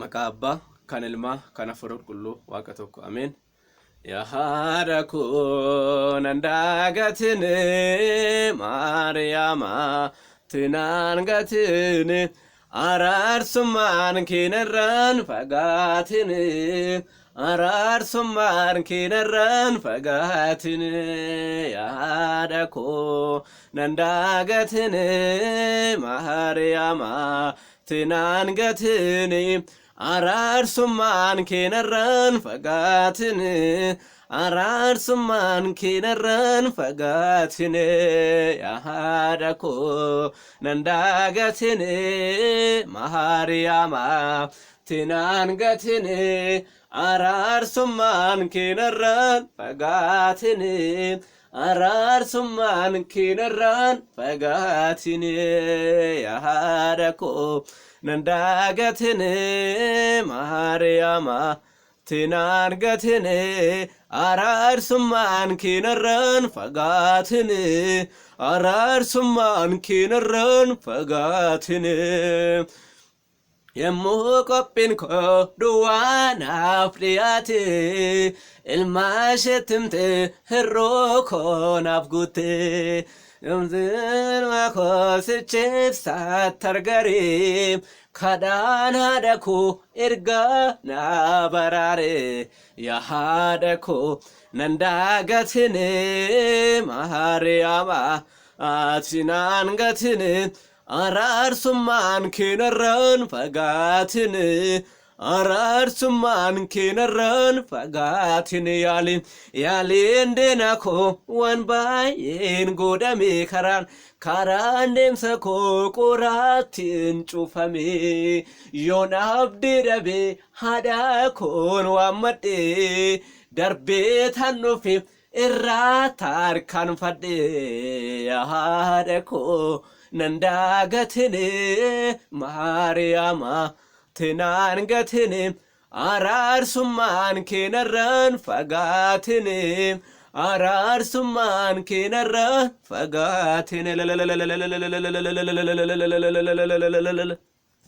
Maqaa Abbaa, kan Ilmaa, kan Hafuura Qulqulluu, Waaqa tokko. Ameen. Yaa haadha koo nan daagatine, Maariyaama tinaan gatine, araarsummaan kee narraan fagaatine, araarsummaan kee narraan fagaatine. Yaa haadha koo nan daagatine, Maariyaama tinaan gatine, araarsummaan kee narraan fagaatine, araarsummaan kee narraan fagaatine. Yaa haadha koo nan daagatine, Maariyaama tinaan gatine, araarsummaan kee narraan fagaatine, araarsummaan kee narraan fagaatine. Yaa haadha koo nan daagatine, Maariyaama tinaan gatine, araarsummaan kee narraan fagaatine, araarsummaan kee narraan fagaatine. Yommuu qophiin koo duwwaa naaf dhiyaate, ilma isheetti himte, hir'uu koo naaf guutte. Ilma koo sichiif saattargaree, kadhaan haadha koo ergaa naa baraare. Yaa haadha koo nan daagatine, Maariyaama ati naan gatine, araarsummaan kee narraan fagaatine, araarsummaan kee narraan fagaatine. Yaaliin yaaliin deena koo waan baay'een godhame, karaan deemsa koo qoraattiin cufame, yoon abdii dhabe haadha koon waammadhe, darbee tan dhufe irraa tarkaanfadhe. Haadha koo nan daagatine, Maariyaama tinaan gatine, araarsummaan kee narraan fagaatine, araarsummaan kee narraan fagaatine.